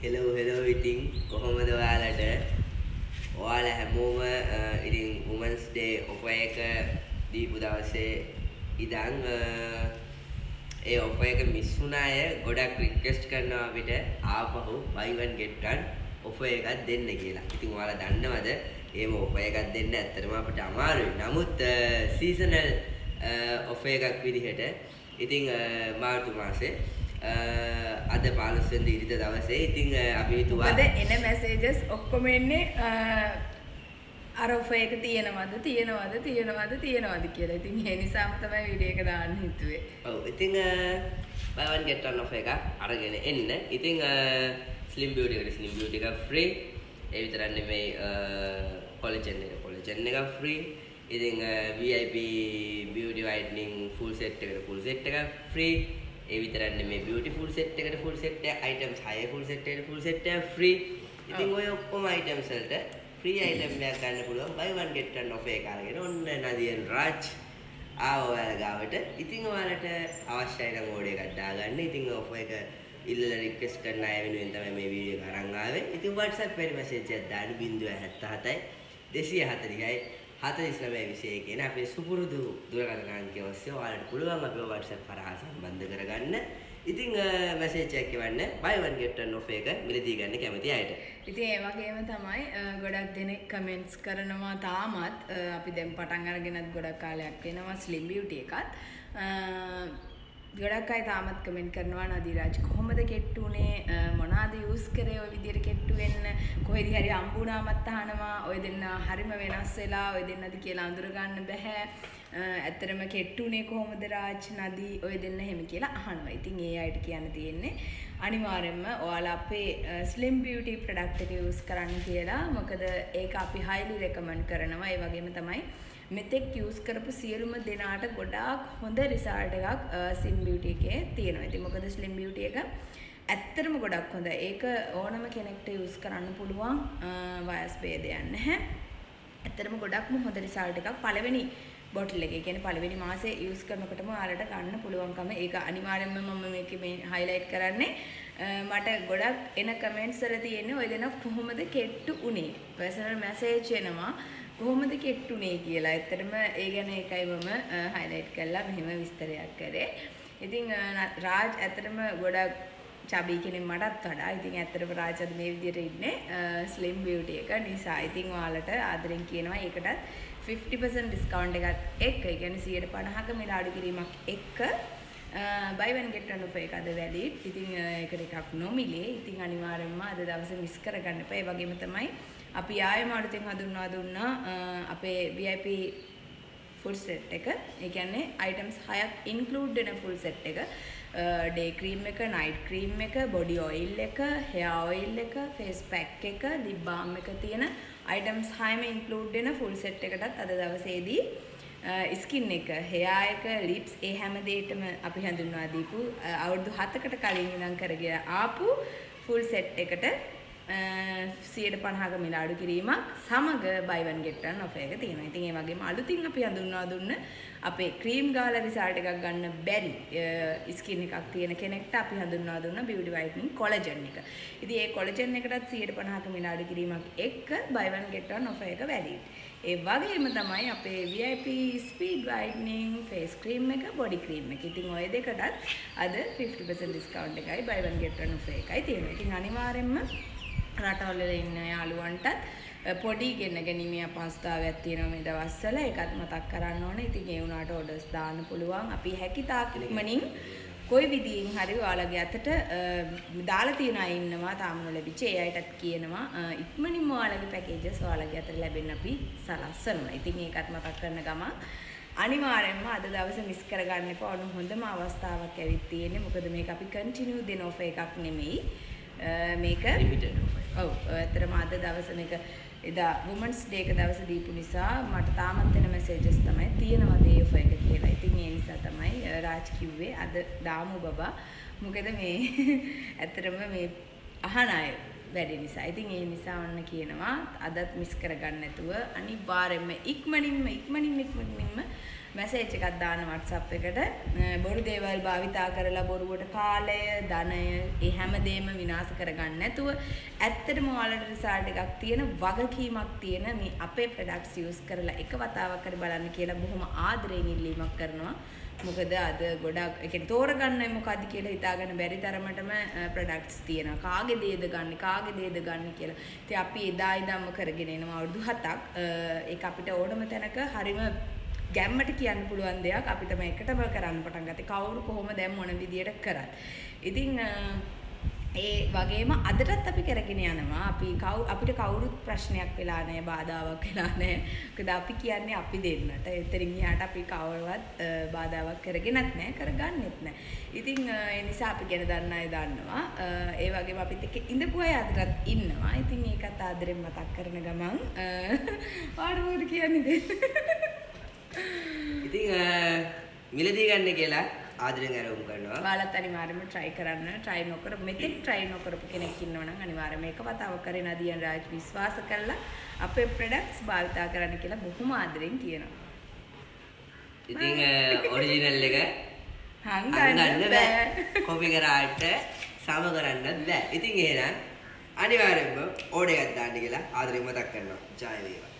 Hello hello, ඉතින් කොහොමද ඔයාලට? ඔයාලා හැමෝම ඉතින් වුමන්ස් ඩේ ඔෆර් එක දීපු දවසේ ඉඳන් ඒ ඔෆර් එක මිස් වුණ අය ගොඩක් රික්වෙස්ට් කරනවා අපිට ආපහු buy one get one offer එකක් දෙන්න කියලා. ඉතින් ඔයාලා දන්නවද, එහෙම ඔෆර් එකක් දෙන්න ඇත්තටම අපිට අමාරුයි. නමුත් සීසනල් ඔෆර් එකක් විදිහට ඉතින් මාර්තු මාසේ අද 15 වෙනිදා ඉරිදා දවසේ ඉතින් අපි හිතුවා මොකද එන මැසේජස් ඔක්කොම එන්නේ අර ඔෆර් එක තියෙනවද, තියෙනවද, තියෙනවද, තියෙනවද කියලා. ඉතින් ඒ නිසාම තමයි වීඩියෝ එක දාන්න හිතුවේ. ඔව්, ඉතින් buy one get one offer එකක් අරගෙන එන්න. ඉතින් ස්ලිම් බියුටි එකට ස්ලිම් බියුටි එකක් ෆ්‍රී. ඒ විතරක් නෙමෙයි, කොලජන් එක කොලජන් එකක් ෆ්‍රී. ඉතින් VIP beauty whitening full set එකට ෆුල් සෙට් එකක් ෆ්‍රී. ඒ විතරක් නෙමෙයි, බියුටි ෆුල් සෙට් එකට ෆුල් සෙට් එක, අයිටම්ස් 6 ෆුල් සෙට් එකට ෆුල් සෙට් එකක් ෆ්‍රී. ඉතින් ඔය ඔක්කොම අයිටම්ස් වලට ෆ්‍රී අයිටම් එකක් ගන්න පුළුවන් buy one get one offer එක අරගෙන ඔන්න නදියන් රාජ් ආව ඔයාලා ගාවට. ඉතින් ඔයාලට අවශ්‍යයි නම් ඕඩර් එකක් දාගන්න. ඉතින් ඔෆර් එක ඉල්ලලා රික්වෙස්ට් කරන අය වෙනුවෙන් තමයි මේ වීඩියෝ එක අරන් ආවේ. ඉතින් WhatsApp එකේ මැසේජ් එකක් දාන්න 077 240යි 49 21 කියන අපේ සුපුරුදු දුරකථන අංකය ඔස්සේ ඔයාලට පුළුවන් අපිව WhatsApp හරහා සම්බන්ධ කරගන්න. ඉතින් මැසේජ් එකක් එවන්න buy one get one offer එක මිලදී ගන්න කැමති අයට. ඉතින් ඒ වගේම තමයි ගොඩක් දෙනෙක් කමෙන්ට්ස් කරනවා තාමත් අපි දැන් පටන් අරගෙනත් ගොඩක් කාලයක් වෙනවා ස්ලිම් බියුටි එකත්. ගොඩක් අය තාමත් කමෙන්ට් කරනවා නදීරාජ් කොහොමද කෙට්ටු උනේ, මොනවාද යූස් කරේ ඔය විදියට කෙට්ටු වෙන්න? කොහෙදි හරි හම්බුනාමත් අහනවා ඔය දෙන්න හරිම වෙනස් වෙලා, ඔය දෙන්නද කියලා අඳුර ගන්න බැහැ, ඇත්තටම කෙට්ටු උනේ කොහොමද රාජ්, නදී ඔය දෙන්න එහෙම කියලා අහනවා. ඉතින් ඒ අයට කියන්න තියෙන්නේ අනිවාර්යයෙන්ම ඔයාලා අපේ ස්ලිම් බියුටි ප්‍රොඩක්ට් එක යූස් කරන්න කියලා. මොකද ඒක අපි හයිලි රෙකමන්ඩ් කරනවා. ඒ වගේම තමයි මෙතෙක් යූස් කරපු සියලුම දෙනාට ගොඩාක් හොඳ රිසල්ට් එකක් ස්ලිම් බියුටි එකේ තියෙනවා. ඉතින් මොකද ස්ලිම් බියුටි එක ඇත්තටම ගොඩක් හොඳයි. ඒක ඕනම කෙනෙක්ට යූස් කරන්න පුළුවන්, වයස් භේදයක් නැහැ. ඇත්තටම ගොඩක්ම හොඳ රිසල්ට් එකක් පළවෙනි බොටල් එකේ. ඒ කියන්නේ පළවෙනි මාසේ යූස් කරනකොටම ඔයාලට ගන්න පුළුවන්කම. ඒක අනිවාර්යයෙන්ම මම මේකේ මේ හයිලයිට් කරන්නේ. මට ගොඩක් එන කමෙන්ට්ස් වල තියෙන්නේ ඔය දෙනා කොහොමද කෙට්ටු උනේ? පර්සනල් මැසේජ් එනවා කොහොමද කෙට්ටුනේ කියලා. ඇත්තටම ඒ ගැන ඒකයි මම හයිලයිට් කරලා මෙහෙම විස්තරයක් කරේ. ඉතින් රාජ් ඇත්තටම ගොඩක් චබී කෙනෙක් මටත් වඩා. ඉතින් ඇත්තටම රාජ් අද මේ විදියට ඉන්නේ ස්ලිම් බියුටි එක නිසා. ඉතින් ඔයාලට ආදරෙන් කියනවා ඒකටත් 50% ඩිස්කවුන්ට් එකත් එක්ක, ඒ කියන්නේ 50%ක මිල අඩු කිරීමක් එක්ක buy one get one offer එක අද වැලිඩ්. ඉතින් ඒකට එකක් නොමිලේ. ඉතින් අනිවාර්යයෙන්ම අද දවසේ මිස් කරගන්න එපා. ඒ වගේම තමයි අපි ආයෙම අලුතෙන් හඳුන්වා දුන්නා අපේ VIP full set එක. ඒ කියන්නේ අයිටම්ස් 6ක් ඉන්ක්ලූඩ් වෙන ෆුල් සෙට් එක. ඩේ ක්‍රීම් එක, නයිට් ක්‍රීම් එක, බොඩි ඔයිල් එක, හෙයා ඔයිල් එක, ෆේස් පැක් එක, ලිප් බාම් එක තියෙන අයිටම්ස් 6ම ඉන්ක්ලූඩ් වෙන ෆුල් සෙට් එකටත් අද දවසේදී ස්කින් එක, හෙයා එක, ලිප්ස් ඒ හැම දෙයකටම අපි හඳුන්වා දීපු අවුරුදු 7කට කලින් ඉඳන් කරගෙන ආපු ෆුල් සෙට් එකට 50%ක මිල අඩු කිරීමක් සමග buy one get one offer එක තියෙනවා. ඉතින් ඒ වගේම අලුතින් අපි හඳුන්වා දුන්න අපේ ක්‍රීම් ගාලා රිසල්ට් එකක් ගන්න බැරි ස්කින් එකක් තියෙන කෙනෙක්ට අපි හඳුන්වා දුන්න බියුටි වයිටනින් කොලජන් එක. ඉතින් ඒ කොලජන් එකටත් 50%ක මිල අඩු කිරීමක් එක්ක buy one get one offer එක වැලිඩ්. ඒ වගේම තමයි අපේ VIP speed whitening face cream එක, බොඩි ක්‍රීම් එක. ඉතින් ඔය දෙකටත් අද 50% ඩිස්කවුන්ට් එකයි buy one get one offer එකයි තියෙනවා. ඉතින් අනිවාර්යෙන්ම රටවල් වල ඉන්න යාළුවන්ටත් පොඩි ගෙන ගැනීමේ අපහසුතාවයක් තියෙනවා මේ දවස්වල. ඒකත් මතක් කරන්න ඕනේ. ඉතින් ඒ වුණාට ඕඩර්ස් දාන්න පුළුවන්. අපි හැකි තාක් ඉක්මනින් කොයි විදියෙන් හරි ඔයාලගේ අතට දාලා තියෙන අය ඉන්නවා තාම නොලැබිච්ච. ඒ අයටත් කියනවා ඉක්මනින්ම ඔයාලගේ පැකේජස් ඔයාලගේ අතට ලැබෙන්න අපි සලස්වනවා. ඉතින් ඒකත් මතක් කරන ගමන් අනිවාර්යෙන්ම අද දවසේ මිස් කරගන්න එපා. ඔන්න හොඳම අවස්ථාවක් ඇවිත් තියෙන්නේ. මොකද මේක අපි කන්ටිනියු දෙන ඔෆර් එකක් නෙමෙයි. මේක ලිමිටඩ් ඔෆර්. ඔව්, ඇත්තටම අද දවස මේක එදා වුමන්ස් ඩේ එක දවස දීපු නිසා මට තාමත් එන මැසේජස් තමයි තියෙනවද ඒ ඔෆර් එක කියලා. ඉතින් ඒ නිසා තමයි රාජ් කිව්වේ අද දාමු බබා. මොකද මේ ඇත්තටම මේ අහන අය වැඩි නිසා. ඉතින් ඒ නිසා ඔන්න කියනවා අදත් මිස් කරගන්න නැතුව අනිවාර්යයෙන්ම ඉක්මනින්ම ඉක්මනින්ම ඉක්මනින්ම මැසේජ් එකක් දාන්න WhatsApp එකට. බොරු දේවල් භාවිතා කරලා බොරුවට කාලය, ධනය, ඒ හැමදේම විනාශ කරගන්න නැතුව ඇත්තටම ඔයාලට රිසල්ට් එකක් තියෙන වගකීමක් තියෙන මේ අපේ ප්‍රොඩක්ට්ස් යූස් කරලා එක වතාවක් හරි බලන්න කියලා බොහොම ආදරයෙන් ඉල්ලීමක් කරනවා. මොකද අද ගොඩක් ඒ කියන්නේ තෝරගන්න මොකද්ද කියලා හිතාගන්න බැරි තරමටම ප්‍රොඩක්ට්ස් තියෙනවා. කාගේ දේද ගන්න, කාගේ දේද ගන්න කියලා. ඉතින් අපි එදා ඉඳන්ම කරගෙන එනවා අවුරුදු 7ක්. ඒක අපිට ඕනම තැනක හරිම ගැම්මට කියන්න පුළුවන් දෙයක්. අපි තමයි එකටම කරන්න පටන් ගත්තේ. කවුරු කොහොම දැන් මොන විදියට කරත්. ඉතින් ඒ වගේම අදටත් අපි කරගෙන යනවා. අපි අපිට කවුරුත් ප්‍රශ්නයක් වෙලා නැහැ, බාධාවක් වෙලා නැහැ. මොකද අපි කියන්නේ අපි දෙන්නට. එතනින් එහාට අපි කවරවත් බාධාවක් කරගෙනත් නැහැ, කරගන්නෙත් නැහැ. ඉතින් ඒ නිසා අපි ගැන දන්න අය දන්නවා. ඒ වගේම අපිත් එක්ක ඉඳපු අය අදටත් ඉන්නවා. ඉතින් ඒකත් ආදරෙන් මතක් කරන ගමන් ඔයාලට මොකද කියන්නේ? ඉතින් මිලදී ගන්න කියලා ආදරෙන් ඇරයුම් කරනවා. ඔයාලත් අනිවාර්යයෙන්ම try කරන්න. try නොකර මෙතෙක් try නොකරපු කෙනෙක් ඉන්නවා නම් අනිවාර්යයෙන්ම එක වතාවක් කරේ නදියන් රාජ් විශ්වාස කරලා අපේ ප්‍රොඩක්ට්ස් භාවිතා කරන්න කියලා බොහොම ආදරෙන් කියනවා. ඉතින් ඔරිජිනල් එක හංගන්න බෑ. කොපි කරාට සම කරන්නත් බෑ. ඉතින් එහෙනම් අනිවාර්යයෙන්ම ඕඩර් එකක් දාන්න කියලා ආදරෙන් මතක් කරනවා. ජය වේවා.